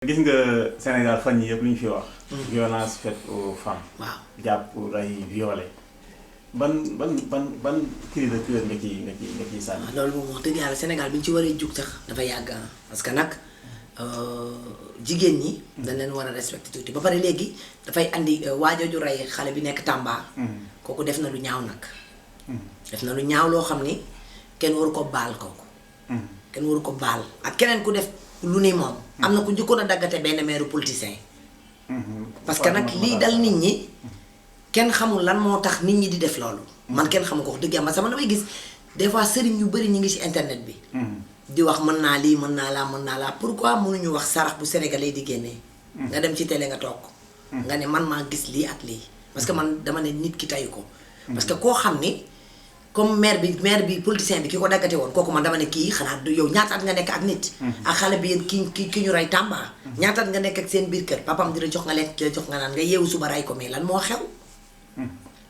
gis nga Sénégal fan yii yëpp lu ñu fi wax. violence faite aux femmes. waaw jàpp rey violé ban cri de cœur nga ciy sànni. loolu moom wax dëgg yàlla Sénégal bi ñu ci waree jug sax dafa yàgg parce que nag jigéen ñi. dañ leen war a respecté tuuti ba pare léegi dafay andi waajooju rey xale bi nekk Tamba. kooku def na lu ñaaw nag. def na lu ñaaw loo xam ni kenn waru ko baal kooku. kenn waru ko baal ak keneen ku def lu ni moom. am na ku njëkkoon a daggate benn maire politicien. parce que nag lii dal nit ñi kenn xamul lan moo tax nit ñi di def loolu. man kenn xamu ko wax dëgg yàlla sama damay gis des fois sëriñ yu bëri ñu ngi ci internet bi. di wax mën naa lii mën naa laa pourquoi mënuñu wax sarax bu sénégalais di génnee. nga dem ci télé nga toog. nga ne man maa gis lii ak lii. parce que man dama ne nit ki tayu ko. parce que koo xam ni comme maire bi politicien bi ki ko daggate woon kooku man dama ne kii xanaa du yow ñaataat nga nekk ak nit. ak xale bi yéen ki ñu rey Tamba. ñaataat nga nekk ak seen biir kër papam di la jox nga lekk di la jox nga naan nga yeewu suba ray ko mais lan moo xew.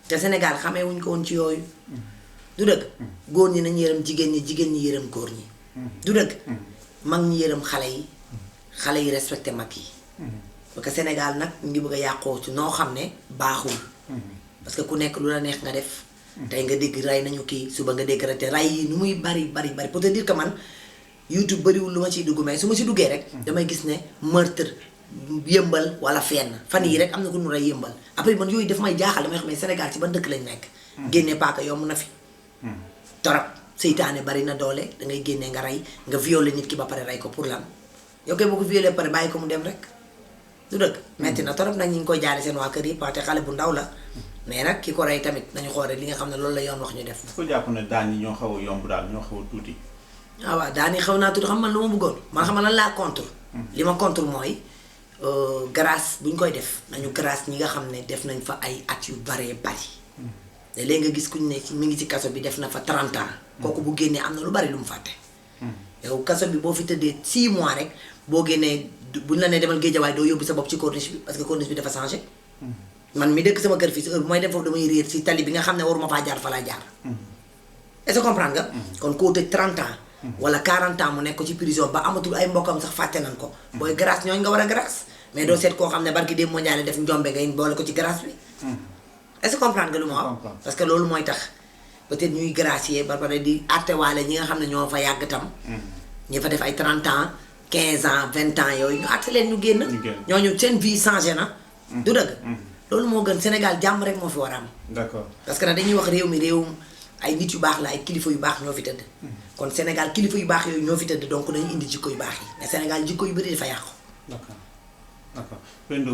te Sénégal xamee wuñ ko woon ci yooyu. du dëgg góor ñi nañ yërëm jigéen ñi yërëm góor ñi. du dëgg mag ñi yërëm xale yi respecté mag yi. parce que Sénégal nag ñu ngi bëgg a yàqoo ci noo xam ne baaxul. parce que ku nekk lu la neex nga def. tey nga dégg ray nañu kii suba nga dégg te ray yi nu muy bari pour te dire que man YouTube bariwul lu ma ciy dugg mais su ma ci duggee rek. damay gis ne meurtre yëmbal wala fenn fan yii rek am na ku ñu rey yëmbal après man yooyu daf may jaaxal damay xam ne Sénégal ci ban dëkk lañ nekk. génne paaka yomb na fi. torop seytaane bari na doole da ngay génne nga rey nga violé nit ki ba pare rey ko pour lan yow kay boo ko violé pare bàyyi ko mu dem rek. du dëgg metti na torop nag ñu ngi koy jaare seen waa kër yi te xale bu ndaw la. mais nag ki ko rey tamit nañu xool rek li nga xam ne loolu la yoon wax ñu def. ko jàpp ne daan yi ñoo xaw a yomb daal ñoo xaw a tuuti. ah waaw daan yi xaw naa tuuti xam man lu ma bëggoon man xam lan laa contre. li ma contre mooy grâce bu ñu koy def nañu grâce ñi nga xam ne def nañ fa ay at yu baree bari. te léegi nga gis kuñ ne mi ngi ci kaso bi def na fa 30 ans. kooku bu génnee am na lu bari lu mu fàtte. yow kaso bi boo fi tëddee 6 mois rek boo génnee buñ la nee demal géejawaay doo yóbbu sa bopp ci corniche bi parce que corniche bi dafa changé. man mi dëkk sama kër fii si heure bu may dem foofu damay réer si tali bi nga xam ne waruma faa jaar fa laa jaar. est-ce que comprendre nga. kon koo tëj 30 ans. wala 40 ans mu nekk ko ci prison ba amatul ay mbokkam sax fàtte nañ ko. booy grâce ñooñu nga war a grâce. mais doo seet koo xam ne barki démb mondial def njombe ngay boole ko ci grâce bi. est-ce que comprendre nga lu ma wax. parce que loolu mooy tax peut-être ñuy gracier ba pare di àttewaale ñi nga xam ne ñoo fa yàgg tam. ñi fa def ay 30 ans 15 ans 20 ans yooyu ñu àtte leen ñu génn. ñooñu seen vie changé na. du dëgg. loolu moo gën Sénégal jàmm rek moo fi war a am. D'accord parce que nag dañuy wax réew mi réewum ay nit yu baax la ay kilifa yu baax ñoo fi tëdd. kon Sénégal kilifa yu baax yooyu ñoo fi tëdd donc dañu indi jikko yu baax yi mais Sénégal jikko yu bëri dafa yàqu. D'accord.